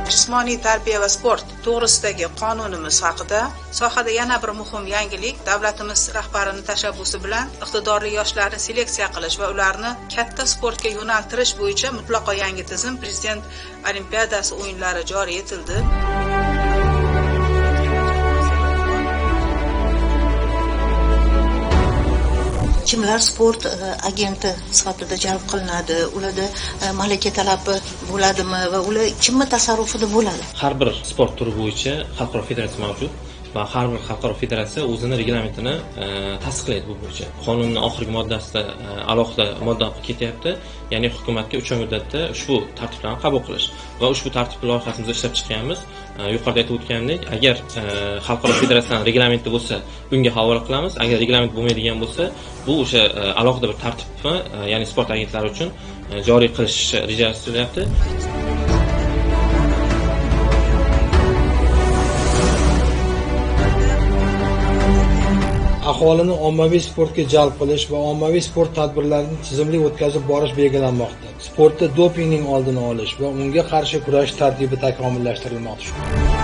Jismoniy tarbiya va sport to'g'risidagi qonunimiz haqida. Sohada yana bir muhim yangilik, davlatimiz rahbarining tashabbusi bilan iqtidorli yoshlarni seleksiya qilish va ularni katta sportga yo'naltirish bo'yicha mutlaqo yangi tizim, Prezident Olimpiadasi o'yinlari joriy etildi. Kimlar sport agenti sifatida jalb qilinadi, ularda malaka talabi bo'ladimi va ular kimni tasarrufida bo'ladi? Har bir sport turi bo'yicha xalqaro federatsiya mavjud va har bir xalqaro federatsiya o'zini reglamentini tasdiqlaydi bu bo'yicha. Qonunning oxirgi moddasida alohida modda ketyapti, ya'ni hukumatga 3 oy muddatda ushbu tartiblarni qabul qilish va ushbu tartib loyihasini biz ishlab chiqqanmiz. Yuqorida aytib o'tganimdek, agar xalqaro federatsiyaning reglamenti bo'lsa, unga havola qilamiz. Agar reglament bo'lmaydigan bo'lsa, bu o'sha alohida bir tartibni, ya'ni sport agentlari uchun joriy qilish rejalashtirilyapti. Aholini ommaviy sportga jalb qilish va ommaviy sport tadbirlarini tizimli o'tkazib borish belgilanmoqda. Sportda dopingning oldini olish va unga qarshi kurash tartibi takomillashtirilmoqda.